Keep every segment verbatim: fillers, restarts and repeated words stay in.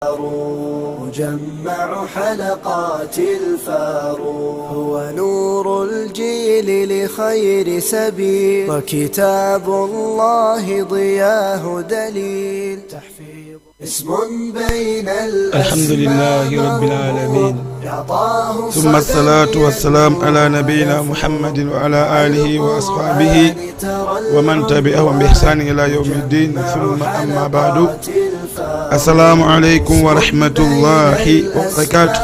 مجمع حلقات الفاروق، هو نور الجيل لخير سبيل، وكتاب الله ضياه دليل. تحفيظ اسم بين الأسماء، الحمد لله رب العالمين. ثم الصلاة والسلام على نبينا محمد وعلى آله وأصحابه ومن تبعهم بإحسان إلى يوم الدين. ثم أما بعد. السلام عليكم ورحمة الله وبركاته.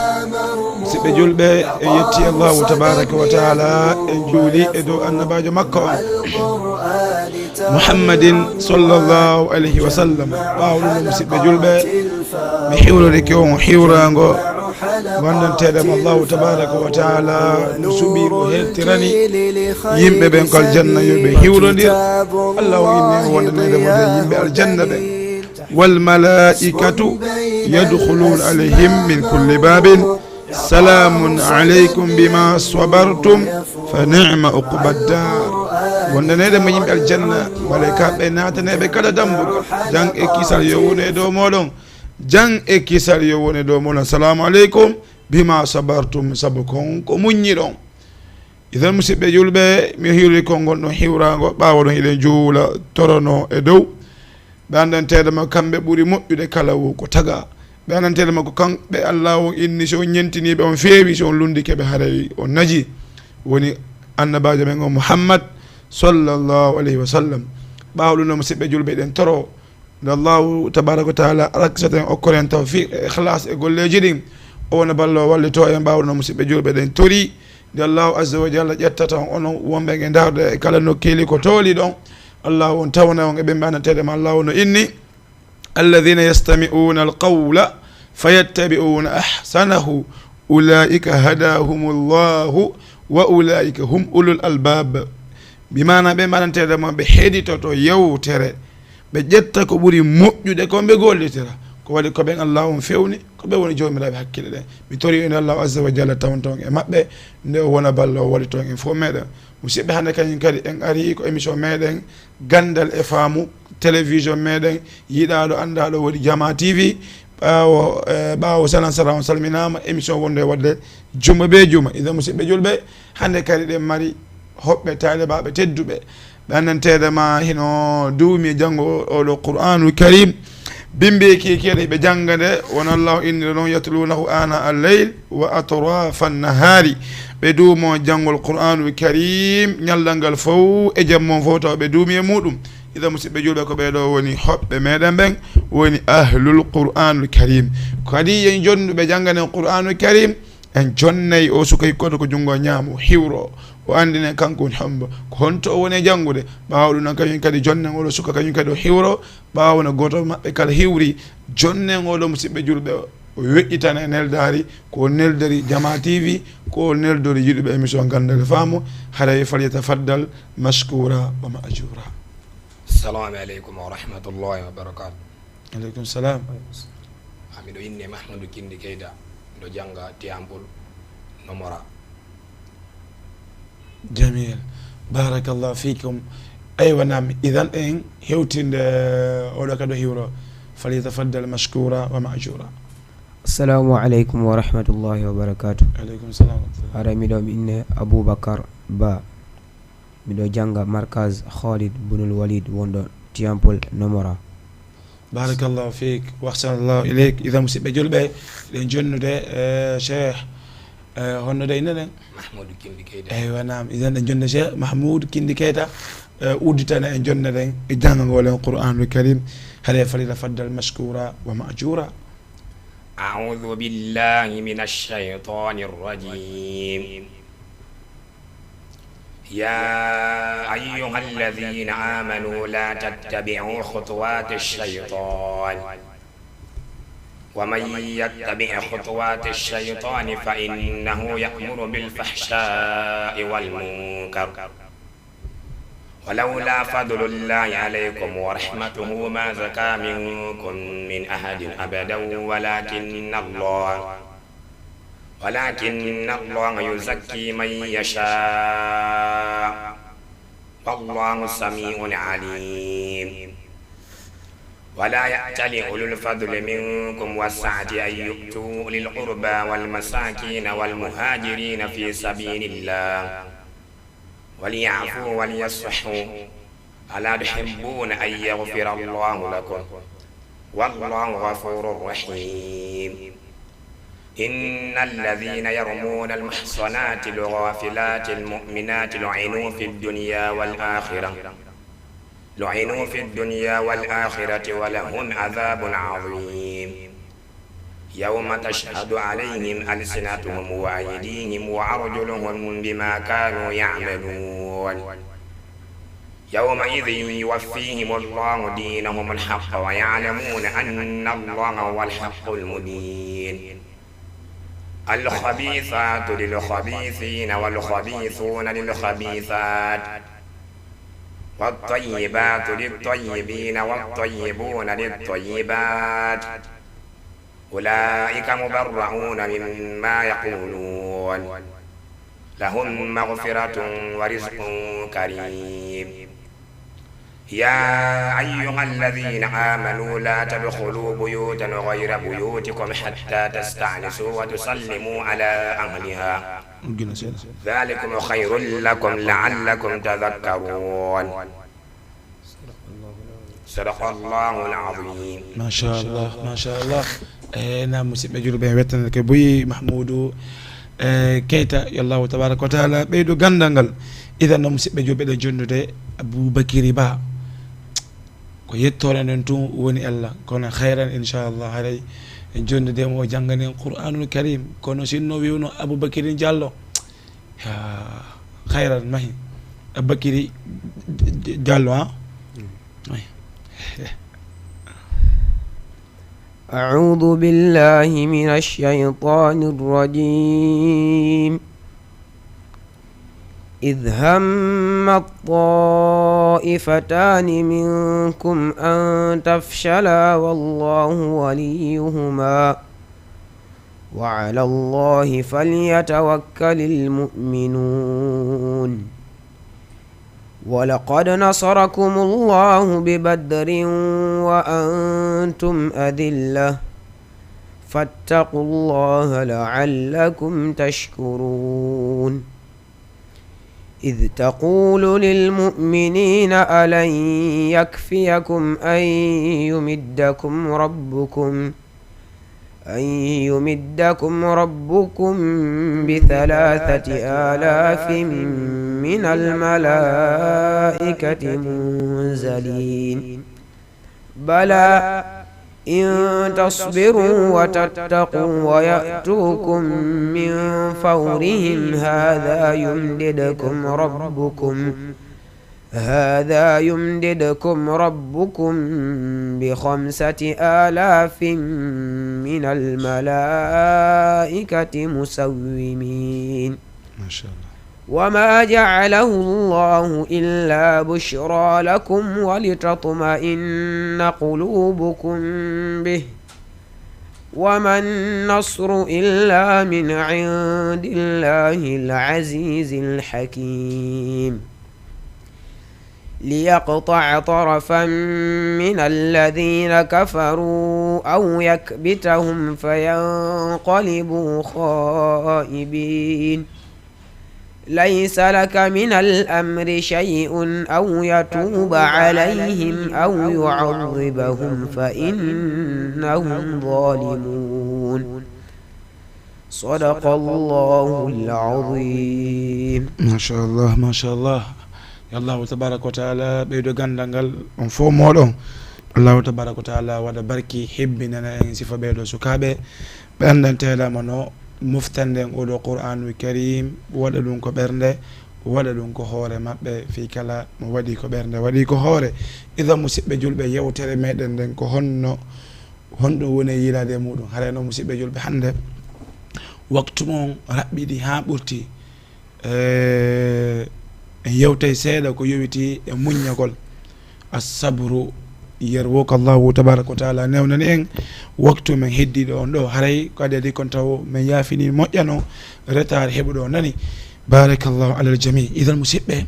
Musidɓe julɓe, en yetti Allahu tabaraka wa taala, en juuli e dow annabaajo makko on, Muhammadin sallallahu alayhi wa sallam. Ɓaawo ɗum, musidɓe julɓe, mi hiwrorike on hiwraango ganndanteeɗo mo Allahu tabaraka wa taala no suɓi, mo heltirani yimɓe ɓen ko aljanna, yo ɓe hiwrondir. Allahu inni o wondaneede mo e yimɓe aljanna ɓen. والملائكة يدخلون عليهم من كل باب سلام عليكم بما صبرتم فنعم عقبى الدار. Wondaneede mo yimɓe aljanna, malaykaaɓe naataneeɓe kala dambugal. Jam e kisal yo wonu e dow mooɗon. Jam e kisal yo wonu e dow mooɗon. Salaamu aleykum bima sabartum, sabu kon ko muññiɗon. Idan, musidɓe julɓe, mi hiwri konngol ɗon hiwraango, ɓaawo ɗon hiɗen juula torono e dow. Ɓe anndanteeɗo ma kamɓe ɓuri moƴƴude kala wo ko taga. Ɓe anndanteeɗo ma ko kamɓe Allah on inni, si on ñentiniiɓe on feewi, si on lunndike ɓe haray on naji. Woni annabaajo men on Muhammad sallallahu alayhi wa sallam. Ɓaawo ɗum no, musidɓe julɓe, ɗen toro nde Allahu tabaraka wa taala raksata en, okkora en tawfiq e ikhlas e golleeji ɗin. O wona ballo wallito en. Ɓaawo ɗum no, musidɓe julɓe, ɗen tori nde Allahu azza wa jalla ƴettata on, onon wonɓe e ndaarde e kala nokkeeli ko tooli ɗon. Allahu on tawna on e ɓe mbannateede ma. Allahu no inni: الذين يستمعون القول فيتبعون أحسنه أولئك هداهم الله وأولئك هم أولو الألباب. Bi maana ɓe mbannateede ma ɓe heɗitoto yewtere, ɓe ƴetta ko ɓuri moƴƴude ko ɓe gollitira. Ko waɗi ko ɓen Allahu on fewni, ko ɓe woni joomiraaɓe hakkille ɗen. Mi tori en Allahu azza wa jalla tawnton e maɓɓe nde o wona ballo o wallito en fof meɗen. Musidɓe, hannde kañum kadi en ari ko émission meɗen Ganndal e Faamu, télévision meɗen yiɗaaɗo, anndaaɗo, woni Jama T V. Ɓaawo, eh, ɓaawo Salam Sara on salminaama, émission wonde waɗde juma be juma. Idan, musidɓe julɓe, hannde kadi ɗen mari hoɓɓe taalibaaɓe tedduɓe. Ɓe anndanteede ma hino duumi e janngo oɗo Qur'aanul Karim. Bimbi e kiikiiɗe ɓe jannga nde, won Allahu inni ɗo noon: يتلونه آناء الليل وأطراف النهار. Ɓe duumo janngol Qur'aanul Karim ñallal ngal fow e jamma on fow, tawa ɓe duumi e muɗum. Idan, musidɓe julɓe, ko ɓee ɗo woni hoɓɓe meɗen ɓen, woni ahlul Qur'aanul Karim. Kadi yen jonnuɓe jannganen Qur'aanul Karim, en jonnay o suka hikkoto ko junngo ñaamo, hiwro, o anndinen kanko woni hombo, ko honto o woni e janngude. Ɓaawo ɗum noon, kañum kadi jonnen oɗo suka, kañum kadi o hiwro. Ɓaawo no gooto maɓɓe kala hiwri, jonnen oɗo, musidɓe julɓe, o weƴƴitana e neldaari, ko o neldori Jama T V, ko o neldori yiɗuɓe émission Ganndal e Faamu. Haray, فليتفضل مشكورا ومأجورا. Assalamu aleykum wa rahmatullahi wa barakatuh. Aleykum salam. Ah, miɗo inne Mahmudu Kindi Keita, miɗo jannga Tiyampol Nomora. Jamil. Barakallahu fikum. Aywa, naam, idan en hewtinde oɗo kadi o hiwro. فليتفضل مشكورا ومأجورا. Assalamu aleykum wa rahmatullahi wa barakatuh. Aleykum salam. Hara miɗo mi inne Aboubacar Ba. Miɗo jannga Markaz Khalid Bunul Walid wonɗo Tiyampol Nomora. Barakallahu fiik, wa ahsanallahu ileyk. Idan, musidɓe julɓe, ɗen jonnude, eh, Cheikh, eh, honno dey nenen? Mahmoudou Kindi Keita. Eywa, naam. Idan, ɗen jonnude Cheikh Mahmoud Kindi Keita, eh, udditana en jonne ɗen e janngagol en Qur'anul Karim. Hare, فليتفضل مشكورا ومأجورا. أعوذ بالله من الشيطان الرجيم. يا أيها الذين آمنوا لا تتبعوا خطوات الشيطان، ومن يتبع خطوات الشيطان فإنه يأمر بالفحشاء والمنكر، ولولا فضل الله عليكم ورحمته ما زكى منكم من أحد أبدا ولكن الله ولكن الله يزكي من يشاء، والله سميع عليم. ولا يأتل أولو الفضل منكم والسعة أن يؤتوا أولي القربى والمساكين والمهاجرين في سبيل الله وليعفوا وليصفحوا، ألا تحبون أن يغفر الله لكم؟ والله غفور رحيم. إن الذين يرمون المحصنات الغافلات المؤمنات لعنوا في الدنيا والآخرة، لعنوا في الدنيا والآخرة ولهم عذاب عظيم. يوم تشهد عليهم ألسنتهم وأيديهم وأرجلهم بما كانوا يعملون. يومئذ يوفيهم الله دينهم الحق ويعلمون أن الله هو الحق المبين. الخبيثات للخبيثين والخبيثون للخبيثات والطيبات للطيبين والطيبون للطيبات، أولئك مبرؤون مما يقولون، لهم مغفرة ورزق كريم. يا أيها الذين آمنوا لا تدخلوا بيوتا غير بيوتكم حتى تستأنسوا وتسلموا على أهلها، ذلكم خير لكم لعلكم تذكرون. صدق الله العظيم. Machallah, machallah. E na musidɓe julɓe, en wettanake buy Mahmoudou e Keita, yo Allahu tabaraka wa taala ɓeydu ganndal ngal. Idan no musidɓe julɓe, ɗe jonnude Aboubacry Ba, ko yettoore nden tun woni ella, kono hayran inchallah haray en jonnude mo, o janngani en Qur'anul Karim, kono sinno wiwno Aboubacry Diallo, ya, hayran mahi. Aboubacry Diallo, ha? أعوذ بالله من الشيطان الرجيم. إذ هم الطائفتان منكم أن تفشلا والله وليهما وعلى الله فليتوكل المؤمنون. ولقد نصركم الله ببدر وأنتم أذلة فاتقوا الله لعلكم تشكرون. إذ تقول للمؤمنين ألن يكفيكم أن يمدكم ربكم أن يمدكم ربكم بثلاثة آلاف من الملائكة منزلين. بلى إن تصبروا وتتقوا ويأتوكم من فورهم هذا يمددكم ربكم هذا يمددكم ربكم بخمسة آلاف من الملائكة مسومين. ما شاء الله. وما جعله الله إلا بشرى لكم ولتطمئن قلوبكم به وما النصر إلا من عند الله العزيز الحكيم. ليقطع طرفا من الذين كفروا أو يكبتهم فينقلبوا خائبين. ليس لك من الأمر شيء أو يتوب عليهم أو يعذبهم فإنهم ظالمون. صدق الله العظيم. ما شاء الله، ما شاء الله. Yo Allahu tabaraka wa taala ɓeydo ganndal ngal, on fof mooɗon. Allahu tabaraka wa taala waɗa barki, hebbinana en sifa ɓeeɗo sukaaɓe ɓe anndanteeɗama no moftanɗen oɗo Qur'anul Karim, waɗa ɗum ko ɓernde, waɗa ɗum ko hoore maɓɓe, fii kala mo waɗi ko ɓernde, waɗi ko hoore. Idan, musidɓe julɓe, yewtere meɗen nden ko honno, honɗum woni e yiilaade e muɗum? Haray no, musidɓe julɓe, hannde waktu mon raɓɓiɗi haa ɓurti. Eh, en yewtay seeɗa ko yowiti e muññagol, assabru, yerwo ko Allahu tabaraka wa taala newnani en. Waktu men heddiɗo on ɗo, haray ko adii adii kon taw men yaafini moƴƴano retard heɓuɗo nani. Barakallahu alal jami. Idan, musidɓe,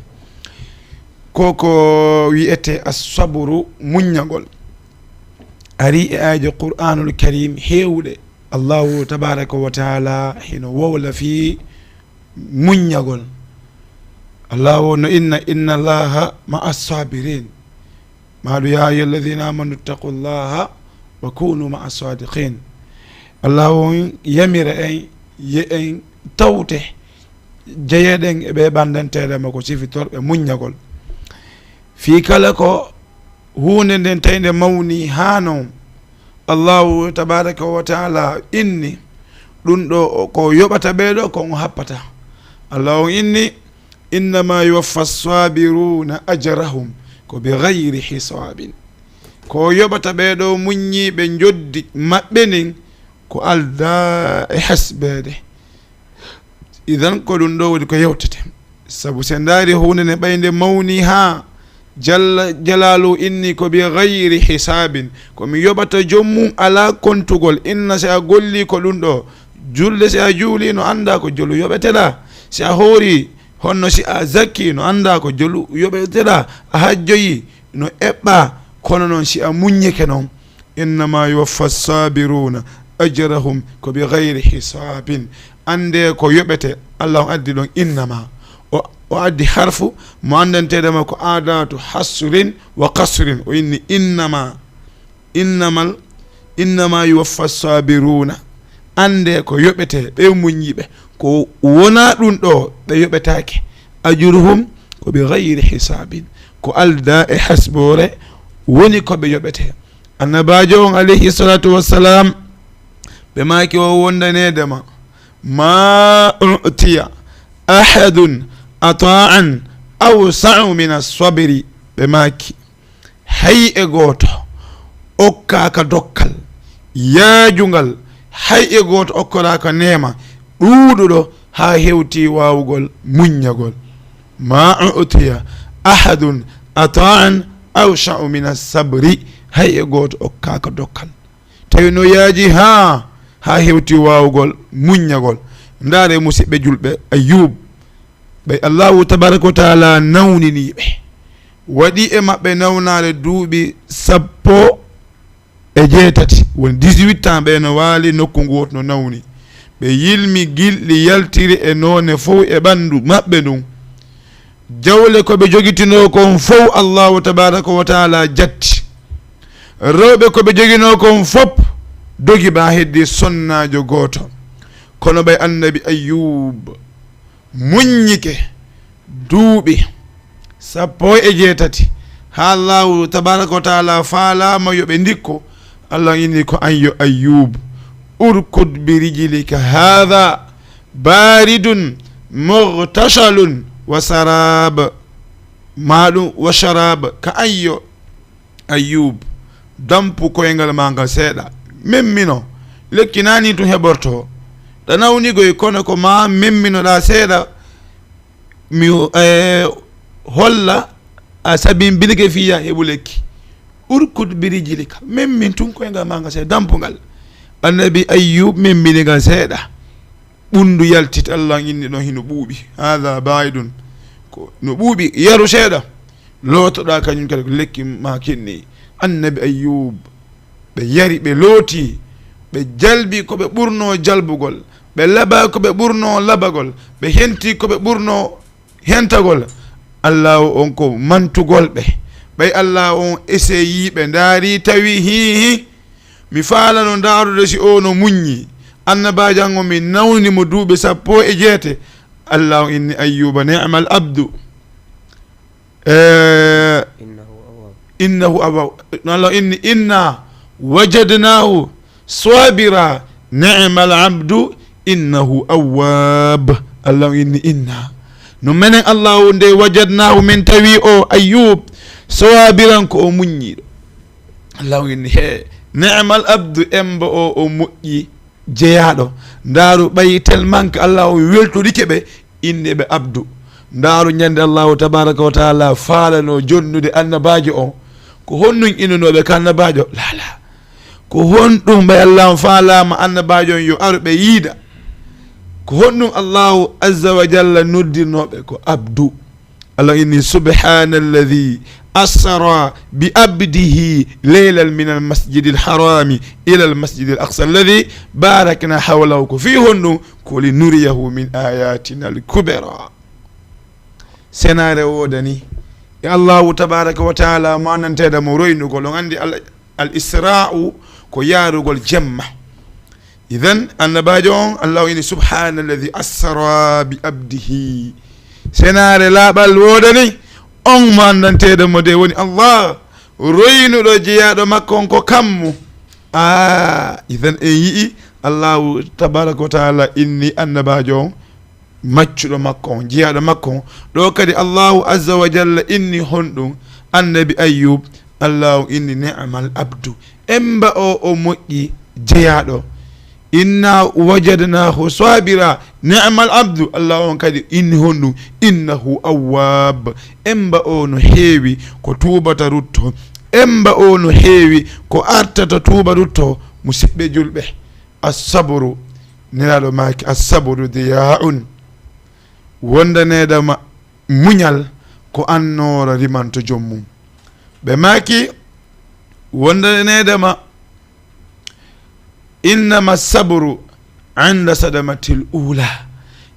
ko ko wiyete assabru, muññagol. Ari e aaje Qur'aanul Kariim heewuɗe. Allahu tabaaraka wa taala hino wowla fii muññagol. Allahu no inna, "Inna Allaha ma'a saabiriin." Maa ɗum, "Yaa ayyuha alladhina amanu ittaqullaha wa kunu ma'a saadiqin." Allahu on yamira en, ye en tawte, jeyeɗen e ɓe ɓandanteeɗe ma ko sifitorɓe muññagol. Fii kala ko huunde nden tawi nde mawni haa non, Allahu tabaaraka wa taala inni, ɗum ɗo ko yoɓata ɓee ɗo, ko on happata. Allahu on inni, "Innama yuwaffa saabiruna ajrahum ko bi gayri hisaabin." Ko yoɓata ɓee ɗo muññiiɓe njoddi maɓɓe nin ko aldaa e hasbeede. Idan ko ɗum ɗo woni ko yewtete. Sabu si en ndaari huunde nde ɓay nde mawni haa Jalla Jalaalu inni ko bi gayri hisaabin, ko mi yoɓata joom mum alaa kontugol. Inna si a golli ko ɗum ɗo, julde si a juuli no anndaa ko jolu yoɓeteɗaa. Si a hoori honno si a zakki no anndaa ko jolu yoɓeteɗaa. A hajjoyi no eɓɓaa, kono noon si a muññike noon, "Innama yuwaffa saabiruna ajrahum ko bi gayri hisaabin." Annde ko yoɓete, Allah on addi ɗon innama. O, o addi harfu mo anndanteeɗe ma ko adatu hasrin wa qasrin. O inni innama. Innamal, "Innama yuwaffa saabiruna." Annde ko yoɓete ɓe muññiiɓe. Ko wona ɗum ɗo ɓe yoɓetaake. Ajruhum ko bi gayri hisaabin. Ko aldaa e hasboore woni ko ɓe yoɓete. Annabaajo on, alayhi salatu wassalam, ɓe maaki o wondaneede ma, "Ma u'tiya ahadun ata'an awsa'u min as-sabri." Ɓe maaki, "Hay e gooto okkaaka dokkal yaajungal, hay e gooto okkoraaka neema ɗuuɗuɗo haa hewti waawugol muññagol." "Ma u'tiya ahadun ata'an awsa'u min as-sabri." Hay e gooto okkaaka dokkal tawi no yaaji haa, haa hewti waawugol muññagol. Ndaare, musiɓɓe julɓe, Ayyub, ɓay Allahu tabaaraka wa taala nawnini ɓe, waɗi e maɓɓe nawnaare duuɓi sappo e jeetati, woni dix-huit ans, ɓe no waali nokku ngu woto no nawni. Ɓe yilmi gilɗi yaltiri e noone fow e ɓanndu maɓɓe ndun. Jawle ko ɓe jogitinoo kon fow, Allahu tabaaraka wa taala jatti. Rewɓe ko ɓe joginoo kon fop dogi, ɓaa heddi sonnaajo gooto. Kono ɓay Annabi Ayyub muññike duuɓi sappo e jeetati, haa Allahu tabaaraka wa taala faalaama yo ɓe ndikko, Allah inni ko an yo Ayyub, "Urkud bi rijlika haadha baaridun mughtasalun wa saraab." Maa ɗum wa sharaab, ka an yo Ayyub, dampu koyngal maa ngal seeɗa. Memmino. Lekki naa nii tun heɓortoo. Ɗa nawni goy, kono ko maa memminoɗaa seeɗa. Mi, eh, holla a sabin bilge fiya heɓu lekki. "Urkud bi rijlika." Memmin tun koyngal maa ngal seeɗa. Dampu ngal. Annabi Ayyub memmini ngal seeɗa. Ɓunndu yaltiti, Allah inni ɗon hino ɓuuɓi. "Haadha baaridun." Ko no ɓuuɓi, yaru seeɗa. Lootoɗaa kañum kadi ko lekki maa kinni. Annabi Ayyub, ɓe yari, ɓe looti, ɓe jalbi ko ɓe ɓurnoo jalbugol, ɓe laba ko ɓe ɓurnoo labagol, ɓe henti ko ɓe ɓurnoo hentagol. Allahu on ko mantugol ɓe. Ɓay Allahu on eseyii ɓe, ndaari, tawi, hii, hii, mi faalano ndaarude si o no muññi. Annabaajo an on, mi nawni mo duuɓi sappo e jeete. Allahu inni Ayyuba, "Ni'mal abdu." Eh, "Innahu awwab." "Innahu awwab." No Allah inni, "Inna wajadnahu sabira, ni'mal abdu, innahu awwab." Allah inni, "Inna." No menen Allahu nde, "Wajadnahu", min tawi o Ayyub, "sabiran", ko o muññiiɗo. Allah inni, "He, ni'mal abdu", emba o, o moƴƴi. Jeyaaɗo. Ndaaru, ɓay tellement que Allah on weltorike ɓe, inni ɓe abdu. Ndaaru ñande Allahu tabaraka wa taala faalano jonnude annabaajo on. Ko honɗum innunooɓe ka annabaajo? Laa, laa. Ko honɗum ɓay Allah on faalaama annabaajo on yo aru ɓe yiida? Ko honɗum Allahu azza wa jalla noddirnooɓe ko abdu? Allah inni subhana alladhi asra bi abdihi laylan min almasjidi alharami ila almasjidi alaqsa alladhi barakna hawlahu. Ko fii honɗum? Ko linuriyahu min ayatina alkubra. Senaare woodani e Allahu tabaraka wa taala mananteeɗo mo roynugol. On anndi al, al isra'u ko yaarugol jemma. Idan annabaajo on, Allahu inni subhana alladhi asra bi abdihi. Senaare laaɓal woodani on mananteeɗo mo de woni Allah, roynuɗo jeyaaɗo makko on ko kammu. A idan en yi'i Allahu tabaraka wa taala inni annabaajo on maccuɗo makko on, jeyaaɗo makko on. Ɗo kadi Allahu azza wa jalla inni honɗum? Annabi Ayyub, Allahu inni ni'mal abdu. Emba o o moƴƴi jeyaaɗo. Inna wajadnahu sabira. Ni'mal abdu. Allahu on kadi inni honɗum? Innahu awwab. Emba o no heewi ko tuubata rutto. Emba o no heewi ko artata tuuba rutto. Musidɓe julɓe, assabru, Nelaaɗo maaki, assabru diya'un. Wondaneedama muñal ko annoora rimanto joom mum. Ɓe maaki, wondaneedama, innama sabru inda sadamatil ula.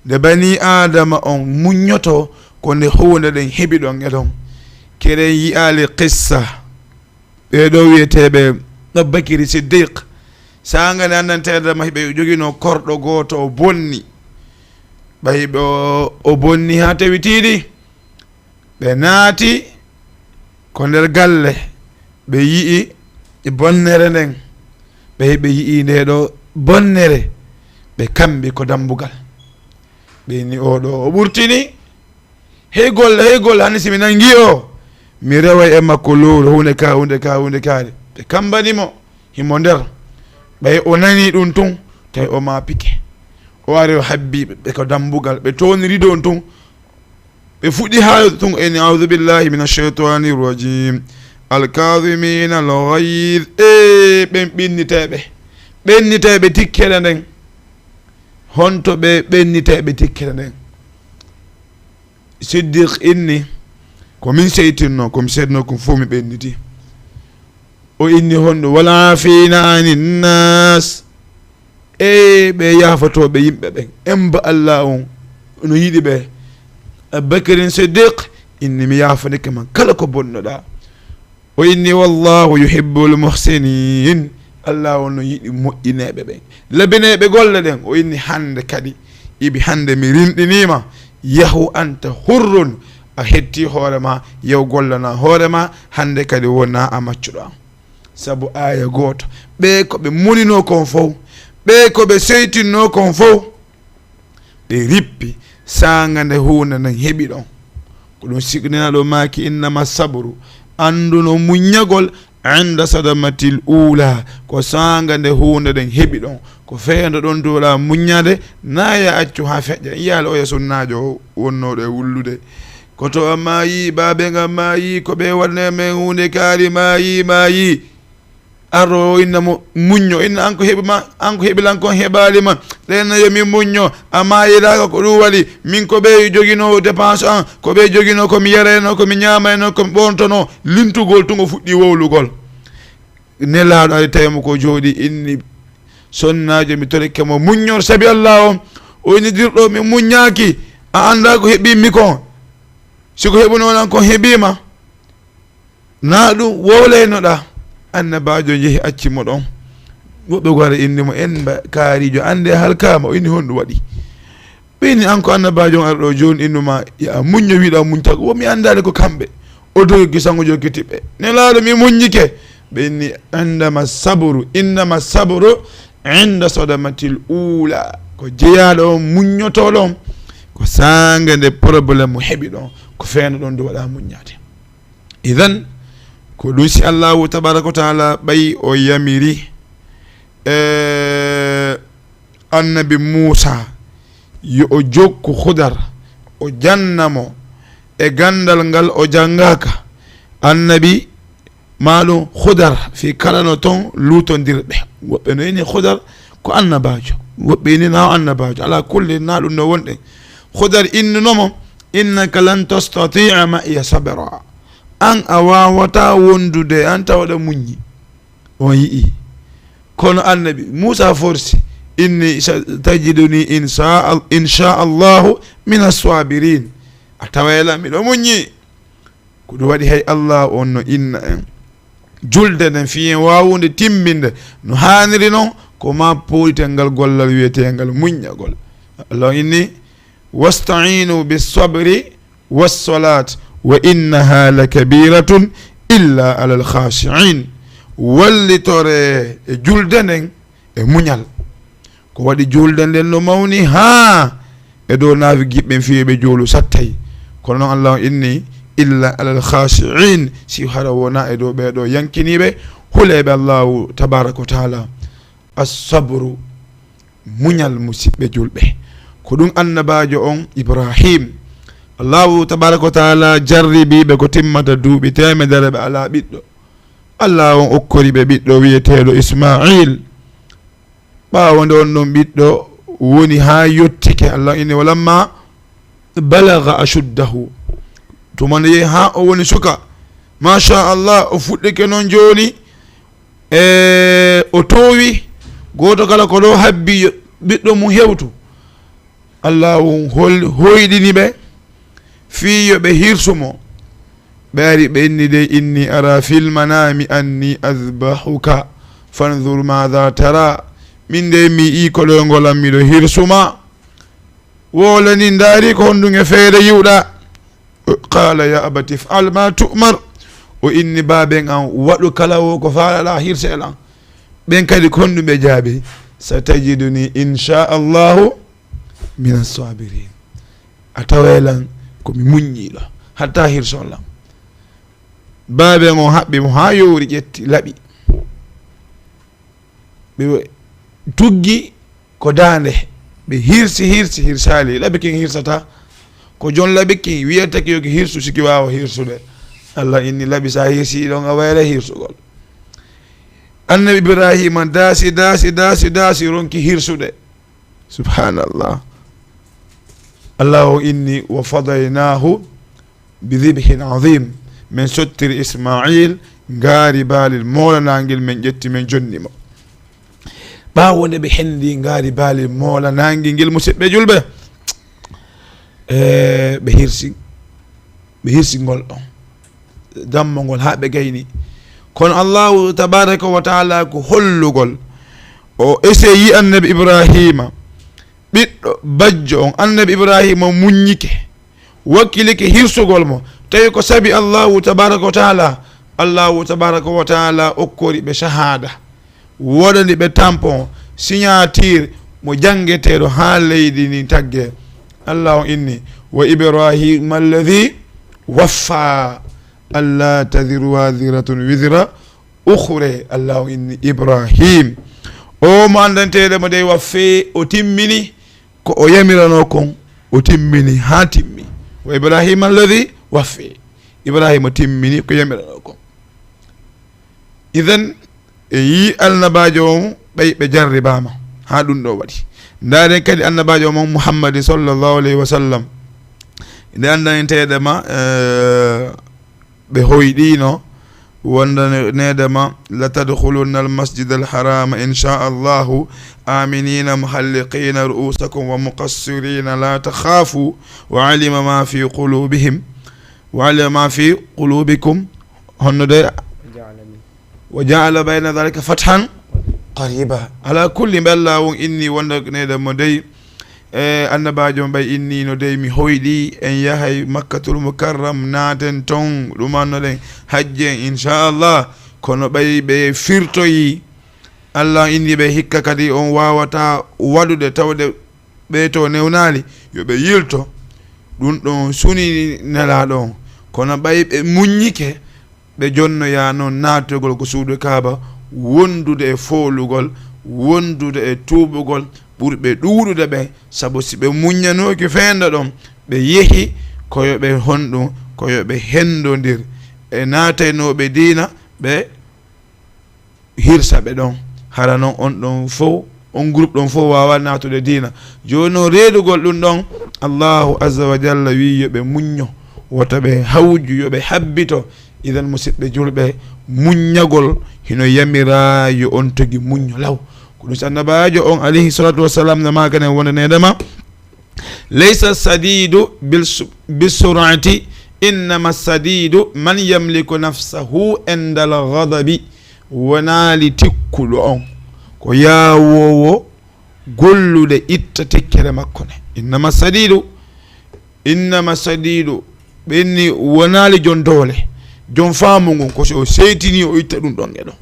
Nde bani Adama on muññoto ko nde huunde ɗen heɓi ɗon e ɗon. Keɗen yi'aali qissa ɓee ɗo wiyeteeɓe Abubakiri Siddiq. Saanga nde annanteeɗo ma hiɓe joginoo korɗo gooto o bonni. Ɓay ɓe o, o bonni haa tewitiiɗi. Ɓe naati ko nder galle, ɓe yi'i bonnere nden. Ɓay ɓe yi'i nde ɗo bonnere, ɓe kambi ko dambugal. Ɓe ni oo ɗo o ɓurtini. Hey golle, hey golle, hani si mi nangi o, mi reway e makko lowru, huunde ka, huunde ka, huunde kaari. Ɓe kambani mo, himo nder. Ɓay o nani ɗum tun, tawi o maapike. O ari o habbi ɓe ko dambugal, ɓe tooniri ɗon tun. Ɓe fuɗɗi haala tun, en, "A'udhu billahi minash shaytanir rajim. Al-kadhimina al-ghayz." E ɓen ɓenniteeɓe. Ɓenniteeɓe tikkere nden. Honto ɓe ɓenniteeɓe tikkere nden? Siddiq inni, "Ko min seytinno, ko mi seytinno ko fof mi ɓenniti." O inni honɗum? "Wal aafina anin naas." E ɓe yaafatooɓe yimɓe ɓen. Emba Allah on no yiɗi ɓe. Abubakrin Siddiq inni, "Mi yaafanike ma kala ko bonnoɗaa." O inni, "Wallahu yuhibbul muhsinin." Allah on no yiɗi moƴƴineeɓe ɓen, labineeɓe golle ɗen. O inni, "Hannde kadi, ibi hannde mi rinɗiniima. Yahu anta hurrun, a hetti hoore ma, yahu gollana hoore ma, hannde kadi wona a maccuɗo am." Sabu aaya gooto, ɓe ko ɓe muninoo kon fow, ɓe ko ɓe seytinnoo kon fow, ɓe rippi saanga nde huunde nden heɓi ɗon. Ko ɗum signinaɗo maaki, "Innama sabru," annduno muññagol, "inda sadamatil ula," ko saanga nde huunde nden heɓi ɗon. Ko feendo ɗon duwala muññade, na ya accu haa feƴƴa. Iyaali oya sunnaajo o wonnooɗo e wullude. Ko to a maayi, baabe ngam maayi, ko ɓe waɗne men huunde kaari maayi, maayi. Arɗo o inna mo muñño, inna an ko heɓi ma, an ko heɓi lan kon heɓaali ma. Ɗen na yo min muñño, a maayiraaka ko ɗum waɗi. Min ko ɓe joginoo dépense an, ko ɓe joginoo ko mi yarayno, ko mi ñaamayno, ko mi ɓoontonoo. Lintugol tun o fuɗɗi wowlugol. Nelaaɗo ari tawi mo ko jooɗi inni, "Sonnaajo, mi torike mo muññor sabi Allah on." O inni, "Dirɗo, mi muññaaki, a anndaa ko heɓi mi kon. Si ko heɓunoo lan kon heɓi ma." Na ɗum wowlaynoɗaa. Annabaajo jehi acci mo ɗon. Woɓɓe goo ara inni mo, "En mba-, kaariijo, annde a halkaama." O inni, "Honɗum waɗi?" Ɓe inni, "An ko annabaajo on arɗo jooni innu ma, ya a muñño, wiɗa muñta ko, wo mi anndaali ko kamɓe." O dogi gisango jokkiti ɓe. "Nelaaɗo, mi muññike." Ɓe inni, "Indama sabru, innama sabru inda sadamatil ula." Ko jeyaaɗo on, muññotooɗo on, ko saanga nde problème mo heɓi ɗon, ko feeno ɗon, ndu waɗa muññaade. Idan, ko ɗum si Allahu tabaraka wa taala ɓay o yamiri, e, annabi Muusa yo o jokku Hudar, o janna mo e ganndal ngal o janngaaka. Annabi, maa ɗum Hudar, fii kala no ton luutondirɓe. Woɓɓe no ini Hudar ko annabaajo, woɓɓe ini na o annabaajo. Alaa kulli, na ɗum no wonɗen. Hudar innuno mo, "Innaka lan tastati'a ma'iya sabra." An a waawataa wondude e an tawa aɗa muññi. On yi'i. Kono annabi Muusa forsi, "Inni satajiduni insha, insha Allahu mina sabirin." A taway lan miɗo muññi. Ko ɗum waɗi hay Allah on no inna en julde nden fii en waawude timminde no haaniri non, ko ma pooɗiten ngal gollal wiyeteengal muññagol. Allah on inni, "Wasta'inu bis sabri was salat wa innaha lakabiratun illa alal khashi'in." Wallitore e julde nden e muñal. Ko waɗi julde nden no mawni haa e dow naafiqiiɓe ɓen fii ɓe juulu sattay. Kono non Allah on inni, "Illa alal khashi'in," si hara wona e dow ɓee ɗoo yankiniiɓe, huleeɓe Allahu tabaraka wa taala. As-sabru, muñal, musiɓɓe julɓe. Ko ɗum annabaajo on Ibrahim, Allahu tabaraka wa taala jarribiiɓe ko timmata duuɓi teemedere ɓe alaa ɓiɗɗo. Allah on okkori ɓe ɓiɗɗo wiyeteeɗo Ismail. Ɓaawo nde on ɗon ɓiɗɗo woni haa yottike, Allah inni, "Walamma balagha ashuddahu." Tuma nde yehi haa o woni suka, masha Allah, o fuɗɗike non jooni, e o toowi, gooto kala ko ɗo habbi yo ɓiɗɗo mum hewtu. Allah on hol-, hoyɗini ɓe fii yo ɓe hirsu mo. Ɓe ari ɓe inni dey, "Inni ara fil manami anni azbahuka fanzur madha tara." Min dey mi yi'i koloyngol am miɗo hirsu ma. Wowla ni ndaari ko honɗum e feere yi'uɗa. Qala ya abati if'al ma tu'mar. O inni baaben an waɗu kala wo ko faalaɗa hirse lan. Ɓen kadi ko honɗum ɓe jaabi? Satajiduni insha Allahu minas sabirin. A taway lan ko mi muññiiɗo, hatta hirson lan. Baaben on haɓɓi mo haa yowri, ƴetti laɓi. Ɓe tuggi ko daande, ɓe hirsi, hirsi, hirsaali. Laɓi kin hirsata. Ko jon laɓi kin wiyata ki yo ki hirsu, si ki waawa hirsude. Allah inni laɓi sa hirsi ɗon a wayla hirsugol. Annabi Ibrahima daasi, daasi, daasi, daasi, ronki hirsude. Subhanallah. Allah o inni, "Wa fadaynahu bi dhibhin adhim." Men sottiri Ismail ngaari baalel moolanangel, men ƴetti, men jonni mo. Ɓaawo nde ɓe hendi ngaari baalel moolanangel ngel, musiɓɓe julɓe, e, ɓe hirsi, ɓe hirsi ngol ɗon. Dammo ngol haa ɓe gayni. Kono Allahu tabaraka wa taala ko hollugol. O eseyi annabi Ibrahima, ɓiɗɗo bajjo on. Annabi Ibrahima muññike, wakkilike hirsugol mo. Tawi ko sabi Allahu tabaraka wa taala, Allahu tabaraka wa taala okkori ɓe shahada. Waɗani ɓe tampon, signature, mo janngeteeɗo haa leydi ndi tagge. Allah on inni, "Wa Ibrahima alladhi waffa, alla taziru waziratun wizra ukhra." Allah on inni Ibrahim, o mo anndanteeɗo mo dey waffe, o timmini ko o yamiranoo kon, o timmini haa timmi. "Wa Ibrahima alladhi waffe." Ibrahima timmini ko yamiranoo kon. Idan, e yi annabaajo on, ɓay ɓe jarribaama haa ɗum ɗo waɗi. Ndaaren kadi annabaajo on Muhammadin sallallahu alayhi wa sallam. Nde anndanteeɗe ma, eh, ɓe hoyɗiino, wondaneede ma, "La tadkhulunna al masjid al harama, insha Allahu, aminina muhalliqina ru'usakum wa muqassirina la takhafu, wa alima ma fi qulubihim, wa alima ma fi qulubikum." Honno de? "Wa ja'ala bayna dhalika fathan qariba." Ala kulli, mbe Allah on inni wondaneede mo dey, e annabaajo ɓay inni no dey mi hoyɗi en yahay Makkatul Mukarram, naaten ton, ɗumannoɗen hajjen, inchallah. Kono ɓay ɓe firtoyi, Allah inni ɓe hikka kadi on waawata waɗude tawde ɓe to newnaali, yo ɓe yilto. Ɗum ɗon suni Nelaaɗo on. Kono ɓay ɓe muññike, ɓe jonnoyaa noon naatogol ko suudu Kaaba, wondude e foolugol, wondude e tuubugol ɓurɓe ɗuuɗude ɓen, sabu si ɓe muññanooki feendo ɗon, ɓe yehi ko yo ɓe honɗum, ko yo ɓe henndondir e naataynooɓe diina, ɓe hirsa ɓe ɗon. Hara non on ɗon fow, on groupe ɗon fow waawaa naatude diina. Jooni noon, reedugol ɗum ɗon, Allahu azza wa jalla wi yo ɓe muñño, wota ɓe hawju, yo ɓe habbito. Idan, musidɓe julɓe, muññagol hino yamiraa yo on tigi muñño law. Ko ɗum si Annabaajo on, alayhi salatu wassalam, no maaka nen wonde needema, "Laysa sadidu bil su-, bisurati, innama sadidu man yamliku nafsahu indal ghadabi." Wonaali tikkuɗo on, ko yaawoowo gollude itta tikkere makko nde. Innama sadidu, innama sadidu, ɓenni wonaali jon doole, jon faamu ngun, ko si o seytini o itta ɗum ɗon e ɗon.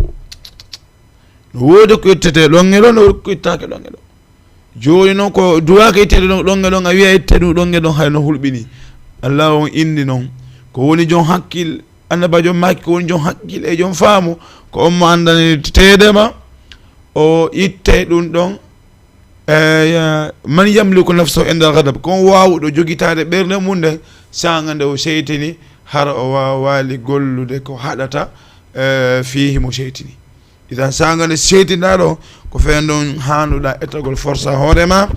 No woodi ko ittete ɗon e ɗon, no woodi ko ittaake ɗon e ɗon. Jooni noon ko duwaaka ittede ɗon, ɗon e ɗon, a wiya itte ɗum ɗon e ɗon, hay no hulɓini. Allah on inni noon, ko woni jon hakkil, Annabaajo maaki ko woni jon hakkil e jon faamu, ko on mo anndanani teedema, o ittay ɗum ɗon. Eh, man yamliku nafsahu inda ghadab, ko on waawuɗo jogitaade ɓernde mum nden, saanga nde o seytini, hara o waawaali gollude ko haɗata, eh, fii himo seytini. Idan, saanga nde seytinɗaa ɗo, ko feen ɗon haanuɗaa ettagol forsa hoore ma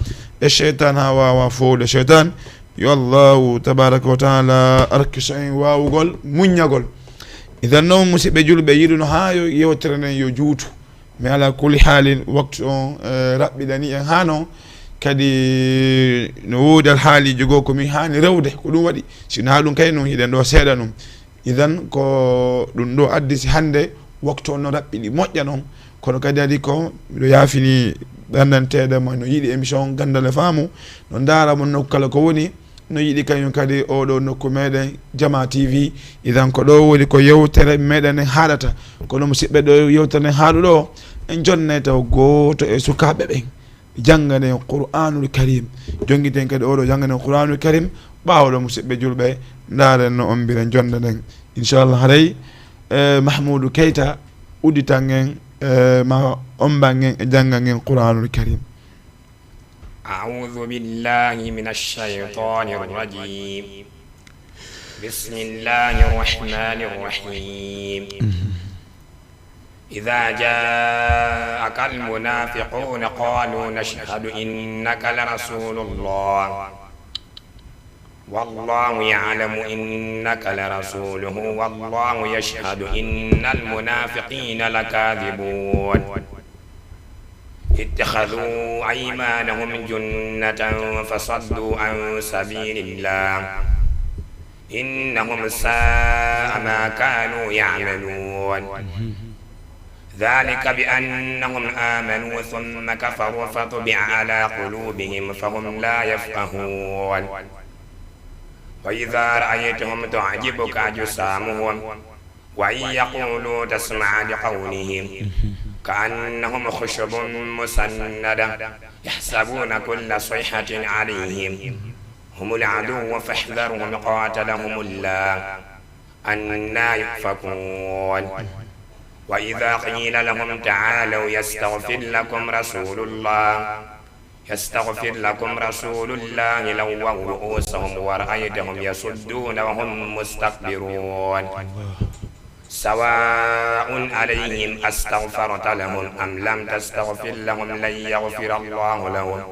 e seytaan haa waawa fowde seytaan. Yo Allahu tabaraka wa taala arkiso en waawugol muññagol. Idan noon, musidɓe julɓe, yiɗuno haa yo yewtere nden yo juutu. Mi ala kulli haalin, waktu on, eh, raɓɓiɗani en haa non. Kadi no woodi alhaaliiji goo ko min haani rewde, ko ɗum waɗi. Si wonaa ɗum kay, non hiɗen ɗo seeɗa ɗum. Idan, ko ɗum ɗo addi si hannde waktu on no raɓɓiɗi moƴƴa non. Kono kadi adi ko miɗo yaafini ɓanndanteeɗe mo no yiɗi émission Ganndal e Faamu, no ndaara mo nokku kala ko woni, no yiɗi kañum kadi oɗo nokku meɗen Jama T V. Idan, ko ɗo woni ko yewtere meɗen nden haaɗata. Kono musidɓe, ɗo yewtere nden haaɗuɗo o, en jonnay taw gooto e sukaaɓe ɓen. Jannganen Qur'aanul Kariim. Jonngiten kadi oɗo jannganen Qur'aanul Kariim. Ɓaawo ɗo, musidɓe julɓe, ndaaren no ombiren jonnde nden. Inchallah, haray, eh, Mahmuudu Keyta udditan en, eh, ma omban en e janngan en Qur'aanul Kariim. أعوذ بالله من الشيطان الرجيم. بسم الله الرحمن الرحيم. إذا جاءك المنافقون قالوا نشهد إنك لرسول الله والله يعلم إنك لرسوله والله يشهد إن المنافقين لكاذبون. اتخذوا أيمانهم جنة فصدوا عن سبيل الله إنهم ساء ما كانوا يعملون. ذلك بأنهم آمنوا ثم كفروا فطبع على قلوبهم فهم لا يفقهون. وإذا رأيتهم تعجبك أجسامهم وإن يقولوا تسمع لقولهم كأنهم خشب مسندة يحسبون كل صيحة عليهم هم العدو فاحذرهم قاتلهم الله أنى يؤفكون. وإذا قيل لهم تعالوا يستغفر لكم رسول الله يستغفر لكم رسول الله لووا رؤوسهم ورأيتهم يصدون وهم مستكبرون. سواء عليهم أستغفرت لهم أم لم تستغفر لهم لن يغفر الله لهم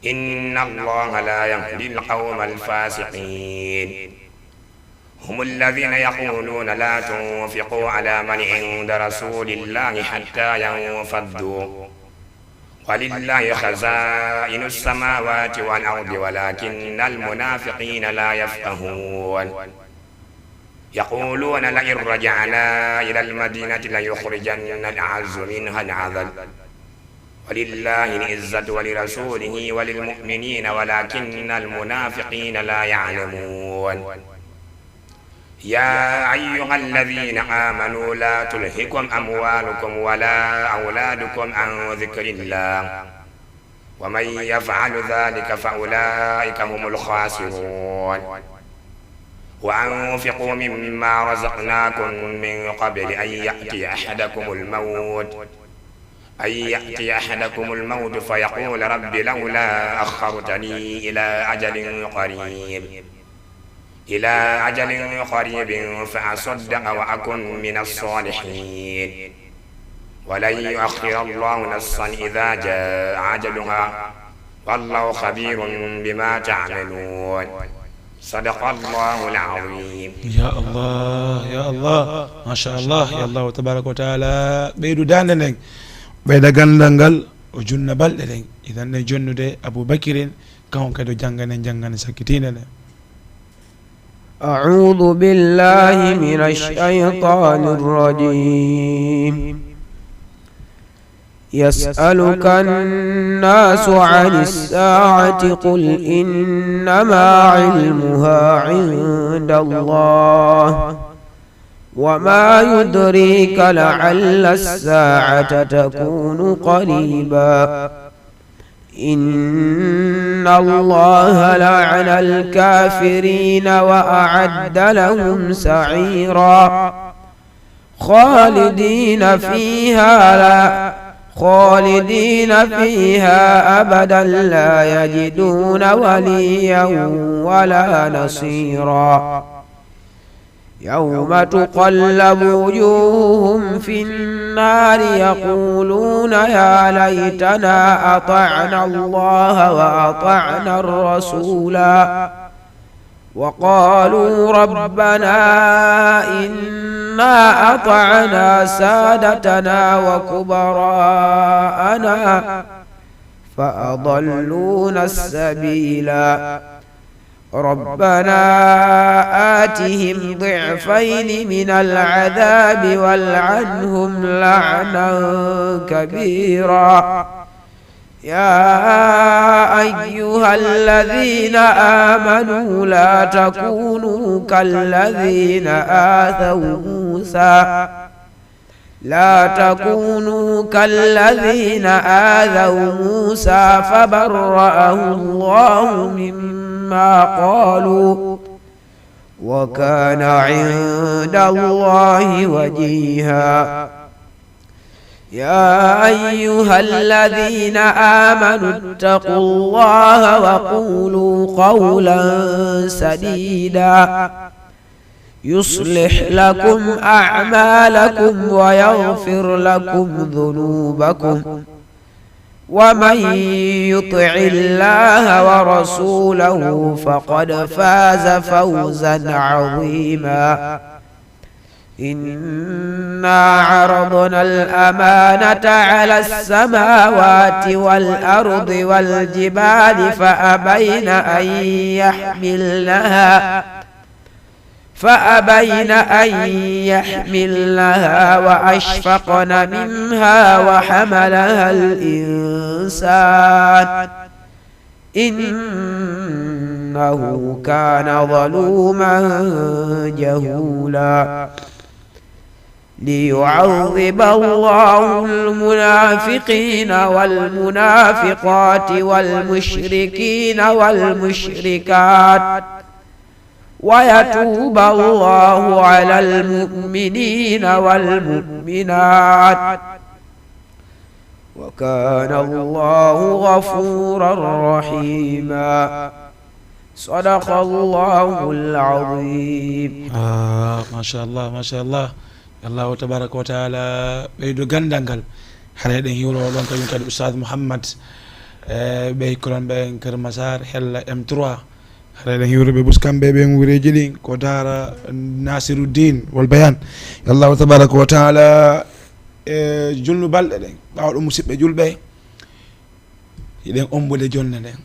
إن الله لا يهدي القوم الفاسقين. هم الذين يقولون لا تنفقوا على من عند رسول الله حتى ينفضوا ولله خزائن السماوات والأرض ولكن المنافقين لا يفقهون. يقولون لئن رجعنا إلى المدينة ليخرجن الأعز منها الأذل ولله العزة ولرسوله وللمؤمنين ولكن المنافقين لا يعلمون. يا أيها الذين آمنوا لا تلهكم أموالكم ولا أولادكم عن ذكر الله ومن يفعل ذلك فأولئك هم الخاسرون. وأنفقوا مما رزقناكم من قبل أن يأتي أحدكم الموت أن يأتي أحدكم الموت فيقول رب لولا أخرتني إلى أجل قريب إلى أجل قريب فأصدق وأكن من الصالحين. ولن يؤخر الله نفسا إذا جاء أجلها والله خبير بما تعملون. صدق الله العظيم. Ya Allah, ya Allah, machallah, yo Allahu tabaraka wa taala ɓeydu daande nden, ɓeyda ganndal ngal, o junna balɗe ɗen. Idan ne jonnude Aboubakirin, kanko kadi o janngana en janngana sakkitiinde nde. أعوذ بالله من الشيطان الرجيم. يسألك الناس عن الساعة، قل إنما علمها عند الله، وما يدريك لعل الساعة تكون قريبا. إن الله لعن الكافرين وأعد لهم سعيرا. خالدين فيها لا خالدين فيها أبدا لا يجدون وليا ولا نصيرا. يوم تقلب وجوههم في النار يقولون يا ليتنا أطعنا الله وأطعنا الرسولا. وقالوا ربنا إنا أطعنا سادتنا وكبراءنا فأضلونا السبيلا. ربنا آتهم ضعفين من العذاب والعنهم لعنا كبيرا. يا أيها الذين آمنوا لا تكونوا كالذين آذوا موسى لا تكونوا كالذين آذوا موسى فبرأه الله مما قالوا وكان عند الله وجيها. يا أيها الذين آمنوا اتقوا الله وقولوا قولا سديدا يصلح لكم أعمالكم ويغفر لكم ذنوبكم ومن يطع الله ورسوله فقد فاز فوزا عظيما. إنا عرضنا الأمانة على السماوات والأرض والجبال فأبين أن يحملنها فأبين أن يحملنها وأشفقن منها وحملها الإنسان إنه كان ظلوما جهولا. ليعذب الله المنافقين والمنافقات والمشركين والمشركات ويتوب الله على المؤمنين والمؤمنات وكان الله غفورا رحيما. صدق الله العظيم. Ah, machallah, machallah. Yo Allahu tabaraka wa taala ɓeydu ganndal ngal. Haray eɗen hiwro ɗon kañum kadi Oustaz Mouhammad, e ɓe hikkoron ɓe Kër Massar, Hella M trois. Haray eɗen hiwro ɓe bus kamɓe ɓe wureeji ɗin ko Daara Nasiruddin wal Bayan. Yo Allahu tabaraka wa taala e junnu balɗe ɗen. Ɓaawo ɗum, musidɓe julɓe, hiɗen ombude jonne nden.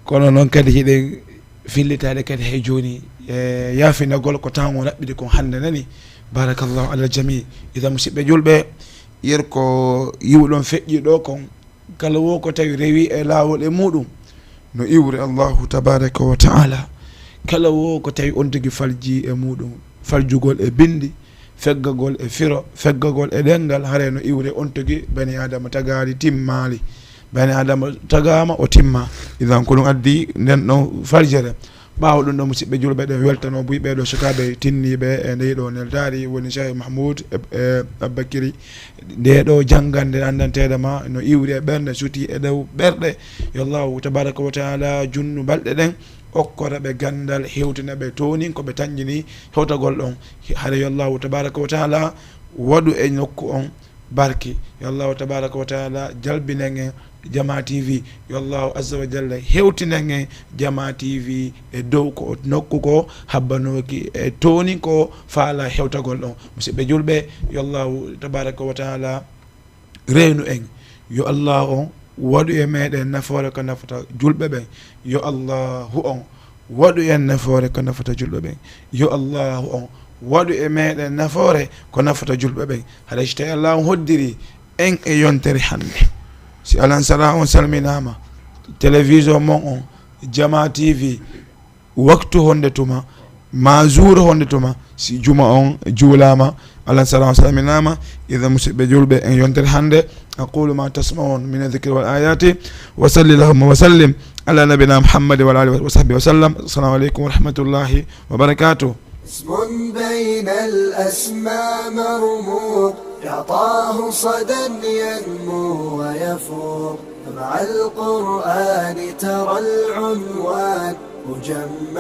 Kono noon kadi hiɗen fillitaade kadi hay jooni e yaafinagol ko tawngo raɓɓiɗi kon hannde nani. Barakallahu alal jami. Ida, musidɓe julɓe, yer ko yiwɗon feƴƴi ɗo kon, kala wo ko tawi rewi e laawol e muɗum, no iwre Allahu tabaraka wa taala. Kala wo ko tawi on tigi falji e muɗum, faljugol e bindi, feggagol e firo, feggagol e ɗenngal, haray no iwre on tigi bani Adama tagaali timmaali. Bani Adama tagaama, o timma. Idan ko ɗum addi nden ɗon faljere. Ɓaawo ɗum ɗo, musidɓe julɓe, ɗen weltano buy ɓeeɗo sukaaɓe tinniiɓe e ndey ɗo neldaari, woni Cheikh Mahmoud e, e Abbakiri. Nde ɗo janngande anndanteede ma no iwri e ɓernde, suti e dow ɓerɗe. Yo Allahu tabaraka wa taala junnu balɗe ɗen, okkora ɓe ganndal, hewtina ɓe toonin ko ɓe tanƴini hewtagol ɗon. Hare yo Allahu tabaraka wa taala waɗu e nokku on barki. Yo Allahu tabaraka wa taala jalbinen en Jama T V. Yo Allahu azza wa jalla hewtinan en Jama T V e dow ko o nokku ko habbanooki e towni ko faala hewtagol ɗon. Musidɓe julɓe, yo Allahu tabaraka wa taala reenu en. Yo Allahu on waɗu e meɗen nafoore ko nafata julɓe ɓen. Yo Allahu on waɗu en nafoore ko nafata julɓe ɓen. Yo Allahu on waɗu e meɗen nafoore ko nafata julɓe ɓen. Haɗa si tawi Allahu hoddiri en e yontere hannde, si Alansara on salminaama, télévision mon on, Jama T V, waktu honde tuma, ma jour honde tuma, si juma on juulaama, Alansara on salminaama. Idan, musidɓe julɓe, en yontere hannde, أقول ما تسمعون من الذكر والآيات، وصل اللهم وسلم على نبينا محمد وعلى آله وصحبه وسلم. السلام عليكم ورحمة الله وبركاته. اسم بين الأسماء مرموق، يعطاه صدى ينمو ويفوق، فمع القرآن ترى العنوان مجمع.